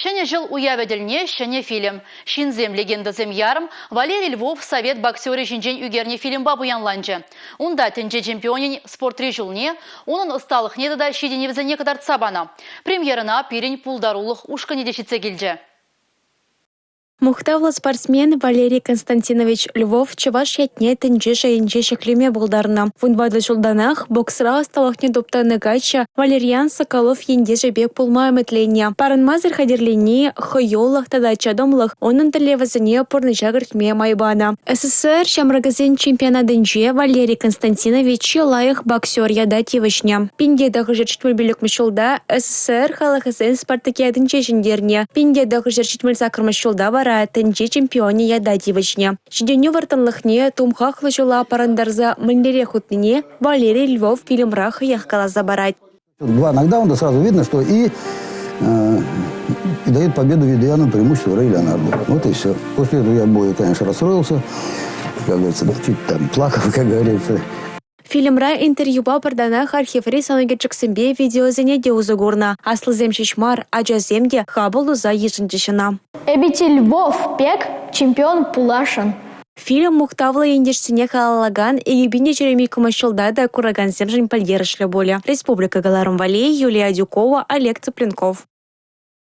Ҫӗнӗ ҫул уявӗ тӗлне ҫӗнӗ фильм. Ҫынсем легендӑсем ярӑм Валерий Львов совет боксерӗ ҫинчен ӳкернӗ фильмпа пуянланчӗ. Унта тӗнче чемпионӗн спортри ҫулне, унӑн ӑсталӑхне тата ҫитӗнӗвӗсене кӑтартса панӑ. Премьерӑна пирӗн пултарулӑх ушкӑнӗ те ҫитсе килчӗ. Мухтавлӑ спортсмен Валерий Константинович Львов чӑваш ятне тӗнче шайӗнче ҫӗклеме пултарнӑ. 14 ҫултанах боксра ӑсталӑхне туптанӑ каччӑ Валериан Соколов ентешӗ пек пулма ӗмӗтленнӗ. Парӑнмасӑр хатӗрленни, хӑюлӑх тата чӑтӑмлӑх унӑн тӗллевӗсене пурнӑҫа кӗртме май панӑ. СССР ҫамрӑкӗсен чемпионатӗнче Валерий Константинович чи лайӑх боксер ята тивӗҫнӗ. 1975 ҫулта СССР халӑхӗсен спартакиадинче ҫӗнтернӗ. 1978 ҫулта вара тӗнче чемпионӗ ята тивӗҫнӗ. Ҫитӗнӳ вӑрттӑнлӑхне тумхахлӑ ҫула парӑнтарса мӗнлерех утнине Валерий Львов фильмра хӑех каласа парать. Два нокдауна сразу видно, что и, э, и дает победу Видуяну преимущество Рэй Леонарду. Вот и все. После этого я бою, конечно, расстроился. Как говорится, чуть там плакал, как говорится. Фильмра интервьюпа пӗртанах архиври сӑнӳкерчӗксемпе видеосене те усӑ курнӑ. Аслисем ҫеҫ мар, ачасем те хапӑл туса йышӑнчӗҫ ӑна. Эпӗ те Львов пек чемпион пуласшӑн. Фильм мухтавлӑ ентешсене халаллакан 2022 ҫулта та куракансемшӗн пӗлтерӗшлӗ пулӗ. Республика кӑларӑм валли Юлия Адюкова, Олег Цыпленков.